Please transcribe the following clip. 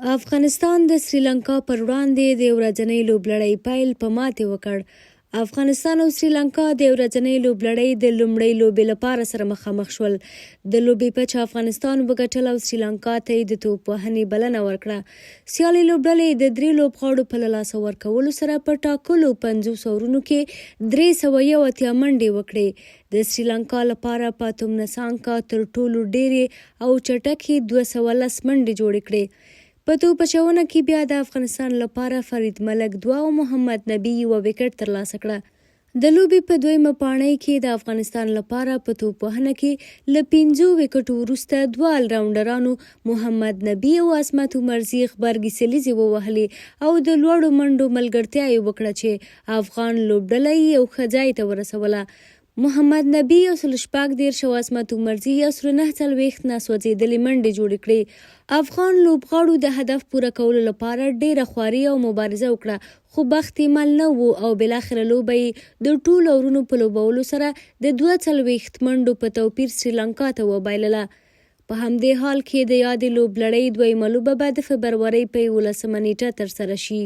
افغانستان د سریلانکا پر وړاندې د ورځنۍ لوبلړۍ پیل په ماتې وکړ. افغانستان او سریلانکا د ورځنۍ لوبلړۍ د لومړۍ لوبې لپاره سره مخامخ شول. د لوبې پچه افغانستان وګټله او سریلانکا ته یې د توپ وهنې بلنه ورکړه. سیالې لوبډلې د درې لوبغاړو په له لاسه ورکولو سره په ټاکلو 50 اورونو کې 381 منډې وکړې. د سریلانکا لپاره پاتوم نسانکا تر ټولو ډېرې او چټکې 210 منډې جوړې کړې. په توپ اچونه کې بیا د افغانستان لپاره فرید ملک دوه او محمد نبي یوه ویکټ ترلاسه کړه. د لوبې په دویمه پاڼۍ کې د افغانستان لپاره په توپ وهنه کې له پنځو ویکټو وروسته دوه الراونډرانو محمد نبي او عصمت عمرزي غبرګې سلیزې ووهلې او د لوړو منډو ملګرتیا یې وکړه چې افغان لوبډله یې یو ښه ځای ته ورسوله. محمد نبي 136 او عصمت عمرزي 149 ناسوځېدلې منډې جوړې کړې. افغان لوبغاړو د هدف پوره کولو لپاره ډېره خواري او مبارزه وکړه، خو بخت یې مل نه و او بالاخره لوبه یې د ټولو اورونو په لوبولو سره د 42 منډو په توپیر سریلانکا ته وبایلله. په همدې حال کې د یادې لوبلړۍ دویمه لوبه به د فبرورۍ په 11 نېټه ترسره شي.